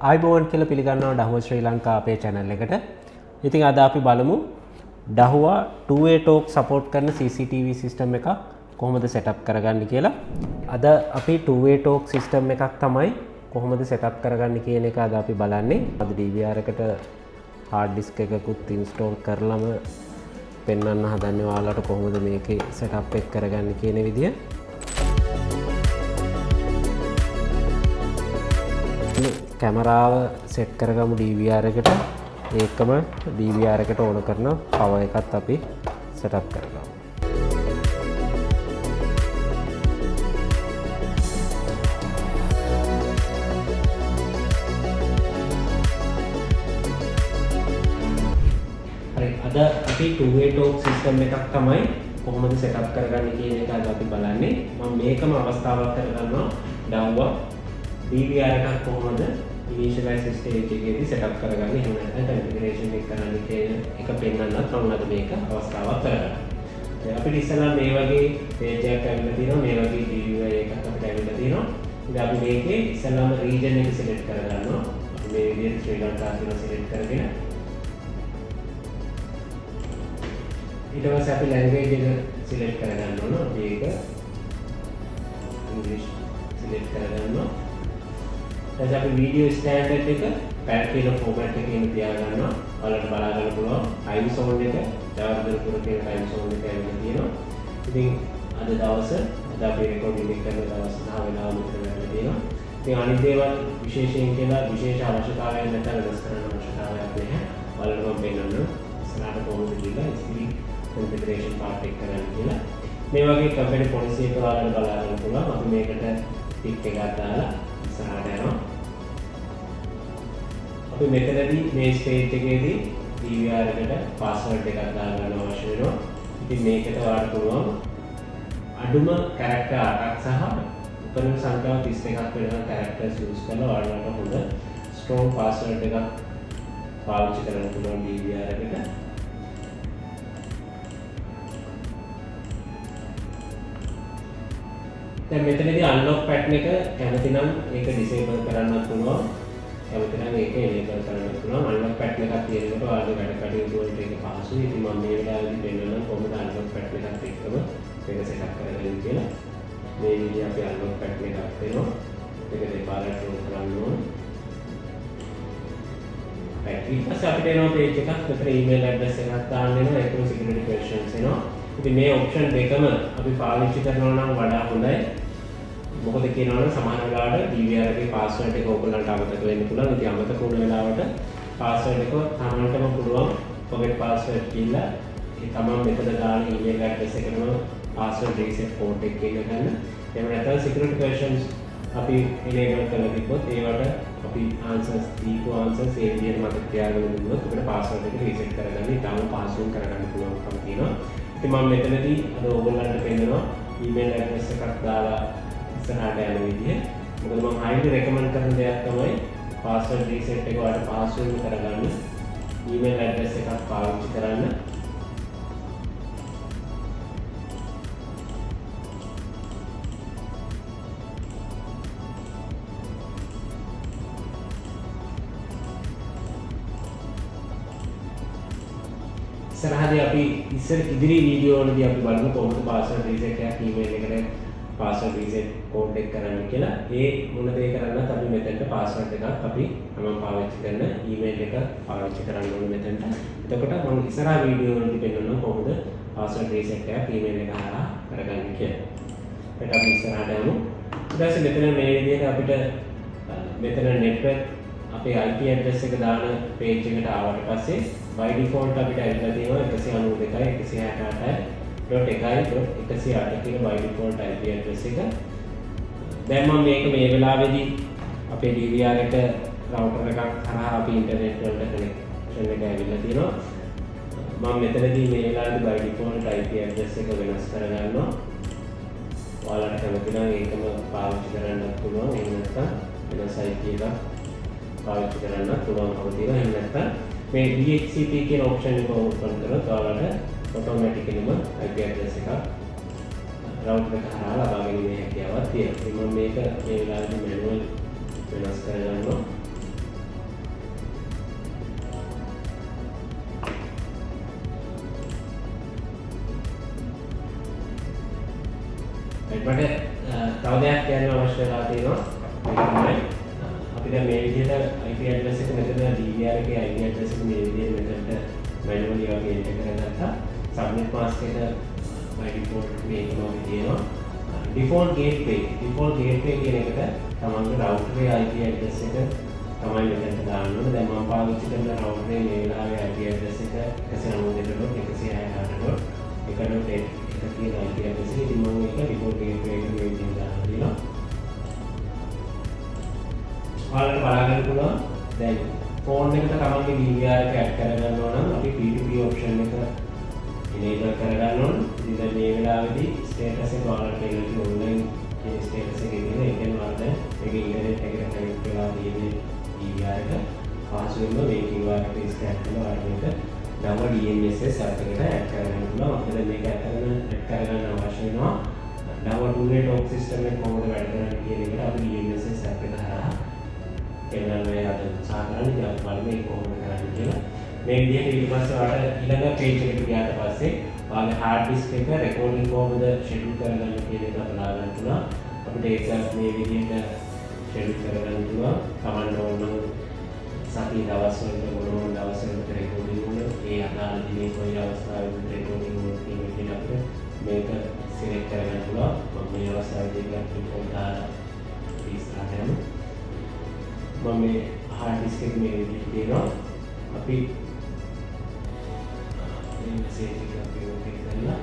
ආයුබෝවන් කියලා පිළිගන්නවා ඩහුවා ශ්‍රී ලංකා අපේ channel එකට. ඉතින් අද අපි බලමු ඩහුවා 2way talk support කරන CCTV system එකක් කොහොමද setup කරගන්නේ කියලා. අද අපි 2way talk system එකක් තමයි කොහොමද setup කරගන්නේ කියන එක අද අපි බලන්නේ. අද DVR එකට hard disk එකකුත් install කරලම පෙන්වන්න හදන්නේ ඔයාලට කොහොමද මේකේ setup එක කරගන්නේ කියන විදිය. කැමරාව සෙට් කරගමු DVR එකට. ඒකම DVR එකට ඕන කරන පවර් එකත් අපි සෙටප් කරගමු. හරි, අද අපි 2way talk system එකක් තමයි කොහොමද සෙටප් කරගන්නේ කියන එක අද අපි බලන්නේ. මම මේකම අවස්ථාවක් කරගන්නවා ඩව්වා DVR එකක් කොහොමද ඉනිෂියලයිස් ස්ටේජ් එකේදී සෙටප් කරගන්නේ, එහෙම නැත්නම් කන්ෆිගරේෂන් එක කරන්න කියන එක පෙන්වන්නත් මම අද මේක අවස්ථාවක් කරගන්නවා. දැන් අපිට ඉස්සෙල්ලා මේ වගේ පේජ් එකක් ඇවිල්ලා තියෙනවා, මේ වගේ GUI එකක් අපිට ඇවිල්ලා තියෙනවා. ඉතින් අපි මේකේ ඉස්සෙල්ලාම රීජන් එක සිලෙක්ට් කරගන්නවා. අපි මේ විදිහට ශ්‍රී ලංකා කියලා සිලෙක්ට් කරගෙන ඊට පස්සේ අපි ලැන්ග්වේජ් එක සිලෙක්ට් කරගන්න ඕන. අපි ඒක ඉංග්‍රීසි සිලෙක්ට් කරගන්නවා. ඊට පස්සේ අපි වීඩියෝ ස්ටෑන්ඩඩ් එක පැල් කියන ෆෝමැට් එකේම තියාගන්නවා. ඔයාලට බලා ගන්න පුළුවන් ටයිම් සෝන් එක ජයවර්ධනපුර කියන ටයිම් සෝන් එක ඇවිල්ලා තියෙනවා. ඉතින් අද දවස අද අපි රෙකෝඩින් එක කරන දවස සහ වෙලාව මෙතන වැටලා තියෙනවා. ඉතින් අනිත් දේවල් විශේෂයෙන් කියලා විශේෂ අවශ්‍යතාවයක් නැත්නම් වෙනස් කරන්න අවශ්‍යතාවයක් නැහැ. ඔයාලට මම පෙන්නන්නම් ඉස්සරහට කොහොමද කියලා ඉස්තිරි කන්ෆිගරේෂන් පාර්ට් එක කරන්න කියලා. මේ වගේ කම්පැනි පොලිසි එක ඔයාලට බලා ගන්න පුළුවන්. අපි මේකට ටික් එකක් දාලා ඉස්සරහට යනවා. අපි මෙතනදී මේ ස්ටේජ් එකේදී DVR එකට පාස්වර්ඩ් එකක් දාගන්න අවශ්‍ය වෙනවා. ඉතින් මේකට ඔයාලට පුළුවන් අඩුම කැරක්ටර් 8ක් සහ උපරිම සංඛ්‍යාව 31ක් වෙනකන් කැරක්ටර්ස් යූස් කරලා ඔයාලට හොඳ ස්ට්‍රෝං පාස්වර්ඩ් එකක් පාවිච්චි කරන්න පුළුවන් DVR එකට. දැන් මෙතනදී අන්ලොක් පැටර්න් එක කැමති නම් ඒක ඩිසේබල් කරන්නත් පුළුවන්. කැමති නම් ඒක එනේබල් කරන්නත් පුළුවන්. අන්ලොක් පැටර්න් එකක් තියෙනකොට ඔයාලගේ වැඩ කටයුතු වලට ඒක පහසුයි. ඉතින් මම මේ වෙලාවේදී පෙන්නන්නම් කොහොමද අන්ලොක් පැටර්න් එකත් එක්කම මේක සෙටප් කරගන්නේ කියලා. මේ විදිහ අපි අන්ලොක් පැටර්න් එකක් දෙනවා. මේක දෙපාරක් රෝල් කරන්න ඕන. රයිට්, ඊට පස්සේ අපිට එනවා පේජ් එකක්. මෙතන ඊමේල් ඇඩ්‍රස් එකක් දාන්න වෙනවා. ඒකම සිකියුරිටි ක්වෙස්චන්ස් එනවා. ඉතින් මේ ඔප්ෂන් දෙකම අපි පාවිච්චි කරනවා නම් වඩා හොඳයි. මොකද කියනවා නම් සමහර වෙලාවට DVR එකේ පාස්වර්ඩ් එක ඔයගොල්ලන්ට අමතක වෙන්න පුළුවන්. ඉතින් අමතක වුණ වෙලාවට පාස්වර්ඩ් එක තමන්ටම පුළුවන් ෆොගෙට් පාස්වර්ඩ් කියලා ඒ තමන් මෙතන දාන ඊමේල් ඇඩ්‍රස් එකටම පාස්වර්ඩ් රීසෙට් කෝඩ් එක ගෙන්න ගන්න. එහෙම නැත්නම් සිකියුරිටි ක්වෙස්චන්ස් අපි එනේබල් කරලා තිබ්බොත් ඒවට අපි ආන්සර්ස් දීපු ආන්සර්ස් ඒ විදිහට මතක තියාගෙන දුන්නොත් අපිට පාස්වර්ඩ් එක රීසෙට් කරගන්න ඉතාම පහසුවෙන් කරගන්න පුළුවන්කම තියෙනවා. ඉතින් මම මෙතනදී අද ඔයගොල්ලන්ට පෙන්නනවා ඊමේල් ඇඩ්‍රස් එකක් දාලා ඉස්සරහට යන විදිහ. මොකද මම හයිලි රෙකමන්ඩ් කරන දෙයක් තමයි පාස්වර්ඩ් රීසෙට් එක ඔයාලට පහසුවෙන්ම කරගන්න ඊමේල් ඇඩ්‍රස් එකක් පාවිච්චි කරන්න. ඉස්සරහදී අපි ඉස්සර ඉදිරි වීඩියෝ වලදී අපි බලමු කොහොමද පාස්වර්ඩ් රීසෙට් එකක් ඊමේල් එකට පාස්වර්ඩ් රීසෙට් කෝඩ් එක කරන්න කියලා. ඒ මොන දේ කරන්නත් අපි මෙතනට පාස්වර්ඩ් එකක් අපි මම පාවිච්චි කරන ඊමේල් එක පාවිච්චි කරන්න ඕනේ මෙතනට. එතකොට මම ඉස්සරහා වීඩියෝ වලදී පෙන්නනවා කොහොමද පාස්වර්ඩ් රීසෙට් එකක් ඊමේල් එක හරහා කරගන්නේ කියලා. ඊට අපි ඉස්සරහට යමු. ඊට පස්සේ මෙතන මේ විදිහට අපිට මෙතන නෙට්වර්ක් අපේ IP address එක දාන පේජ් එකට ආවට පස්සේ by default අපිට ඇවිල්ලා තියෙනවා 192.168.1.108 කියන by default IP address එක. දැන් මම මේක මේ වෙලාවේදී අපේ DVR එක රවුටර් එකක් හරහා අපි ඉන්ටර්නෙට් වලට කනෙක්ෂන් එක ඇවිල්ලා තියෙනවා. මම මෙතනදී මේ වෙලාවේදී by default IP address එක වෙනස් කරගන්නවා. ඔයාලට කැමති නම් ඒකම පාවිච්චි කරන්නත් පුළුවන්. එහෙම නැත්නම් වෙනස් IP එකක් පාවිච්චි කරන්නත් පුළුවන්කම තියෙනවා. එහෙම නැත්නම් මේ DHCP කියන ඔප්ෂන් එක ඕපන් කරොත් ඔයාලට ඔටෝමැටිකලිම IP address එකක් රවුටර් එක හරහා ලබා ගැනීමේ හැකියාවක් තියෙනවා. ඉතින් මම මේක මේ වෙලාවේදී මැනුවල් වෙනස් කරගන්නවා. මට තව දෙයක් කියන්න අවශ්‍ය වෙලා තියෙනවා. ඒක තමයි අපි දැන් මේ විදිහට IP address එක මෙතන DVR එකේ IP address එක මේ විදිහට මෙතනට මැනුවලි අපි එන්ටර් කරගත්තා. සබ්නෙට් මාස්ක් එක by default මේකම අපි තියෙනවා. ඩිෆෝල්ට් ගේට්වේ කියන එකට තමන්ගේ රවුටර් එකේ IP address එක තමයි මෙතනට දාන්න ඕනේ. දැන් මම පාවිච්චි කරන රවුටර් එකේ මේ වෙලාවේ IP address එක 192.168.1.1 කියන IP address එක. ඉතින් මම ඒක ඩිෆෝල්ට් ගේට්වේ එකට මේ විදිහට දාලා තියෙනවා. ඔයාලට බලා ගන්න පුළුවන් දැන් ෆෝන් එකට තමන්ගේ DVR එක ඇඩ් කරගන්නවා නම් අපි P2P option එක enable කරගන්න ඕන. ඉතින් දැන් මේ වෙලාවේදී ස්ටේටස් එක ඔයාලට පේනවා ඉතින් ඔන්ලයින් කියන ස්ටේටස් එකේ තියෙන. ඒ කියන්නේ ඔයාලට දැන් මේක ඉන්ටර්නෙට් එකට කනෙක්ට් වෙලා තියෙන DVR එක පහසුවෙන්ම මේ QR එක ස්කෑන් කරලා ඔයාලට මේක Dahua DMSS app එකට ඇඩ් කරගන්න පුළුවන්. අපිට දැන් මේක ඇත්තටම ඇඩ් කරගන්න අවශ්‍ය වෙනවා. Dahua two way talk system එක කොහොමද වැඩ කරන්නේ කියන එකට අපි DMSS app එක හරහා පෙන්වන්නයි අද උත්සාහ කරන්නේ. ඉතින් අපි බලමු ඒක කොහොමද කරන්නේ කියලා. මේ විදිහට ඊට පස්සේ ඔයාලට ඊළඟ පේජ් එකට ගියාට පස්සේ ඔයාගේ හાર્ඩ් ඩිස්ක් එක රෙකෝඩින් කොහොමද ෂෙඩියුල් කරගන්නේ කියන එක බලා ගන්න පුළුවන්. අපිට ඒක මේ විදිහට ෂෙඩියුල් කරගන්න පුළුවන්. තමන්ට ඕන නම් සතිය දවස් වලට මොන මොන දවස් වලට රෙකෝඩින් වුණ, ඒ අදාළ දිනේ කොයි අවස්ථාවෙද රෙකෝඩින් වුණ කියන විදිහට අපිට මේක සිලෙක්ට් කරගන්න පුළුවන්. මම මේ අවස්ථාවේදී ඒක ඩිෆෝල්ට් දාලා ඉස්සරහට යමු. මම මේ හાર્ඩ් ඩිස්ක් එක මේ විදිහට තියෙනවා. අපි මේ මෙසේජ් එක අපි ඕකේ කරලා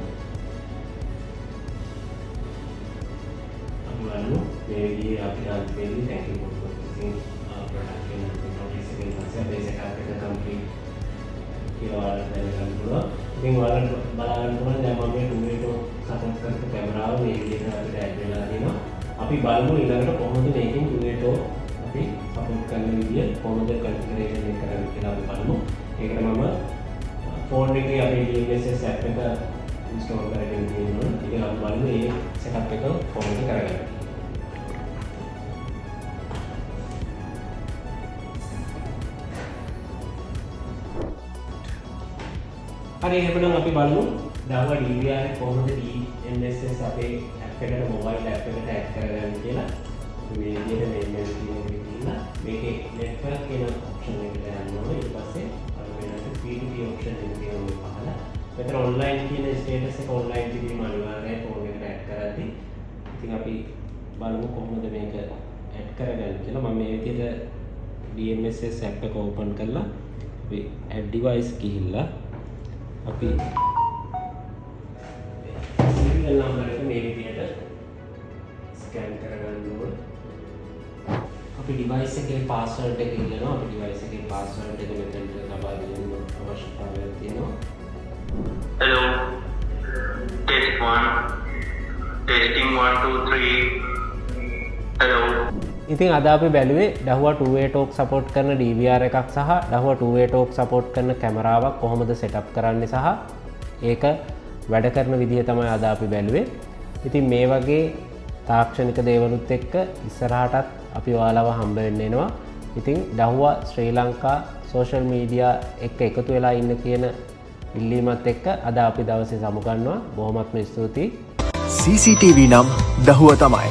අපි බලමු. මේ විදිහේ අපිට අන්තිමේදී "Thank you for purchasing product" කියන නොටිස් එකෙන් පස්සේ අපේ සෙටප් එක කම්ප්ලීට් කියලා ඔයාලට දැනගන්න පුළුවන්. ඉතින් ඔයාලට බලා ගන්න පුළුවන් දැන් මම මේ two way talk support කරපු කැමරාව මේ විදිහට අපිට ඇඩ් වෙලා තියෙනවා. අපි බලමු ඊළඟට කොහොමද මේකෙන් two way talk අපි සපෝට් කරන විදිය කොහොමද කන්ෆිගරේෂන් එක කරන්නේ කියලා අපි බලමු. ඒකට මම ෆෝන් එකේ අපේ DMSS app එක ඉන්ස්ටෝල් කරගෙන තියෙනවා. ඉතින් අපි බලමු මේ සෙටප් එක කොහොමද කරගන්නේ. හරි, එහෙමනම් අපි බලමු Dahua DVR එක කොහොමද DMSS අපේ ඇප් එකට, මොබයිල් ඇප් එකට ඇඩ් කරගන්නේ කියලා. අපි මේ විදිහට මේ මෙනු කියන එකට ගිහිල්ලා මේකේ නෙට්වර්ක් කියන ඔප්ෂන් එකට යන්න ඕනේ. ඊට පස්සේ අර වෙනට P2P option එක තියෙනවා මේ පහළ. මෙතන ඔන්ලයින් කියන ස්ටේටස් එක ඔන්ලයින් තිබීම අනිවාර්යයි ෆෝන් එකට ඇඩ් කරද්දී. ඉතින් අපි බලමු කොහොමද මේක ඇඩ් කරගන්නේ කියලා. මම මේ විදිහට DMSS app එක ඕපන් කරලා අපි ඇඩ් ඩිවයිස් ගිහිල්ලා අපි සීරියල් නම්බර් එක මේ විදිහට ස්කෑන් කරගන්න ඕන. අපි ඩිවයිස් එකේ පාස්වර්ඩ් එක ඉල්ලනවා. අපි ඩිවයිස් එකේ පාස්වර්ඩ් එක මෙතනට ලබා දීම අවශ්‍යතාවයක් තියෙනවා. Hello. Test one. Testing one, two, three. Hello. ඉතින් අද අපි බැලුවේ Dahua two way talk support කරන DVR එකක් සහ Dahua two way talk support කරන කැමරාවක් කොහොමද සෙටප් කරන්නේ සහ ඒක වැඩ කරන විදිහ තමයි අද අපි බැලුවේ. ඉතින් මේ වගේ තාක්ෂණික දේවලුත් එක්ක ඉස්සරහටත් අපි ඔයාලව හම්බ වෙන්න එනවා. ඉතින් Dahua ශ්‍රී ලංකා සෝෂල් මීඩියා එක්ක එකතු වෙලා ඉන්න කියන ඉල්ලීමත් එක්ක අද අපි දවසේ සමුගන්නවා. බොහොමත්ම ස්තුතියි. CCTV නම් දහුව තමයි.